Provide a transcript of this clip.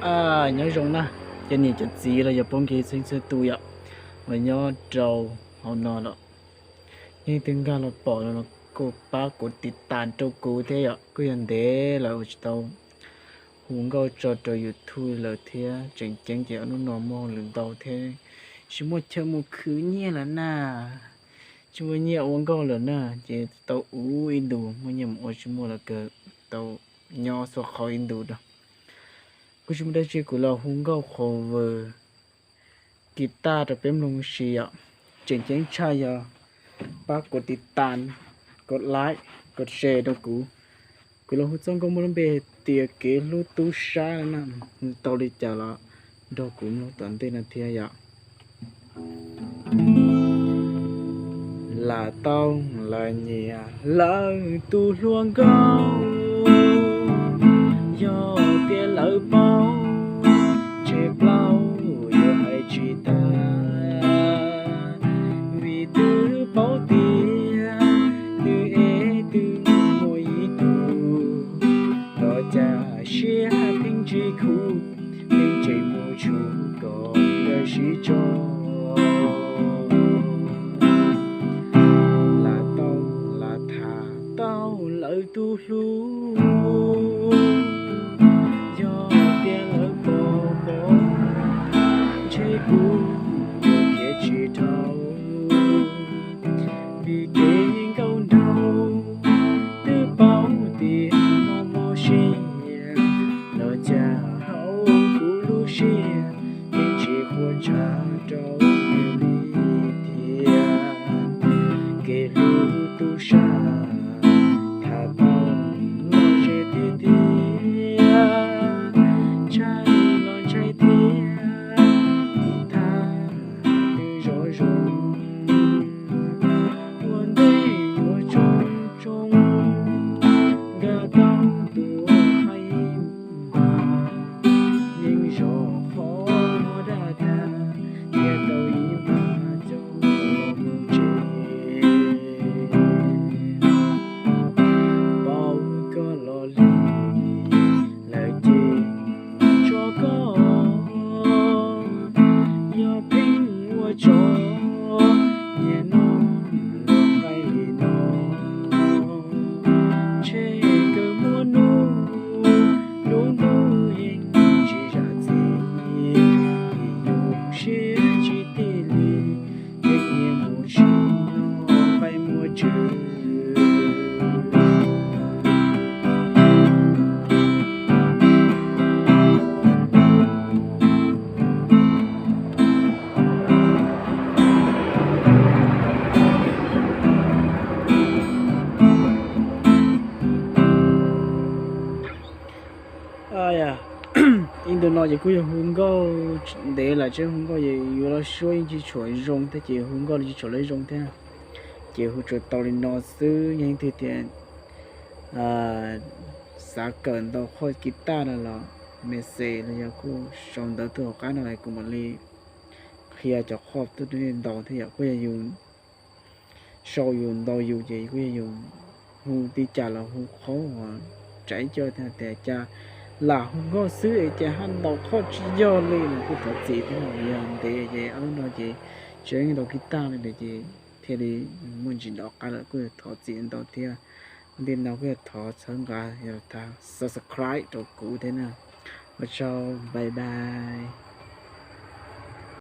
Nyob zoo na, cov niam cov txiv los yog phooj ywg txhua txhua tus yom, uas nyob rau hauv no los, yog leej twg nkag los pom no los kuj pab kuv tiv tas rau kuv thiab yom. Kuj yog ntev lawm uas tsis tau hu nkauj tso rau YouTube lawm thiab, tseem ceeb ces hnub no muaj hauj lwm ntau thiab tsis muaj chaw mus khwv nyiaj lawm na, tsis muaj nyiaj ua nkauj lawm na, ces tau ua ib ntus muaj nyiaj mus ua tsis muaj los kawg, tau nyob xuaj qhov ib ntus rau. Kuj tsis muaj dab tsi, kuv los hu nkauj qhuav vws kis taj rau peb mloog si yom. Tseem ceeb tshaj yog pab kuv tiv tas, kuv like, kuv share rau kuv. Kuv los hu txoj nkauj muaj lub npe hais tias kev hlub tub sab na, tau li cas los nrog kuv mloog tom ntej no thiab yom. Lam tau lam nyiam lawv tus hluas nkauj, yog tias lawv paub, ntshe plaub yuav hais tsis tag, vim twb paub tias twb ev twb muaj ib tug, los cas siab pheej tsis khuv, pheej tseem mus tshum kom nkawd sib tso. Lam tau lam tham tau lawv tus hlub, yog tias lawv pom pom, ntshe kuv yuav khiav tsis dhau, vim kev nkauj nraug twb paub tias mob mob siab, los cas hauv kuv lub siab yeej tsis qhuas ntshav rau nws li thiab. Kev hlub tub sab tham tau lom zem tiag tiag, ntshai los ntshai thiab, vim thaj twb zoo zoo, ua ntej yuav tsoo tsoo, nkag tau tus haib mas, yeej zov qhov muag daj tag, thiaj tau ib mas coj los mus tsev. Paub koj los li lawm ces tso koj, yog pheej ua tsov, niaj hnub los qaij li no, ntshe kawg muaj hnub, lub ntuj yeej tsis zam txim, vim yus siab tsis tig li, pheej niaj mus tsis noj qaib muaj tswv. Ib ntu no ces kuj yog hu nkauj ntev lawm, tseem hu nkauj ces yuav los suab yeej tsis tshua zoo thiab, ces hu nkauj los tsis tshua zoo thiab. Ces hu tsuas tau li no xwb, yog leej twg tias xav kawm ntau qhov kis taj no los message los yog kuj sau ntawv tuaj hauv qab no kuv mam li qhia cov qhov tuaj ntau thiab yom. Kuj yog yus sau yus ntau yus ces kuj yog yus hu tib cas los hu qhov uas tsav coj thiab, tias cas lam hu nkauj xwb es cas haj ntau qhov tsis yog li no kuj thov txim thiab. Yog ntev ces ob lub no ces tseem ntau kis taj li ces thiaj li muaj ntsis nto qab lawm, kuj thov txim ntau thiab. Ntej no kuj yog thov txhawb nqa yog tha subscribe rau kuv thiab na. Ua tsaug, bye bye.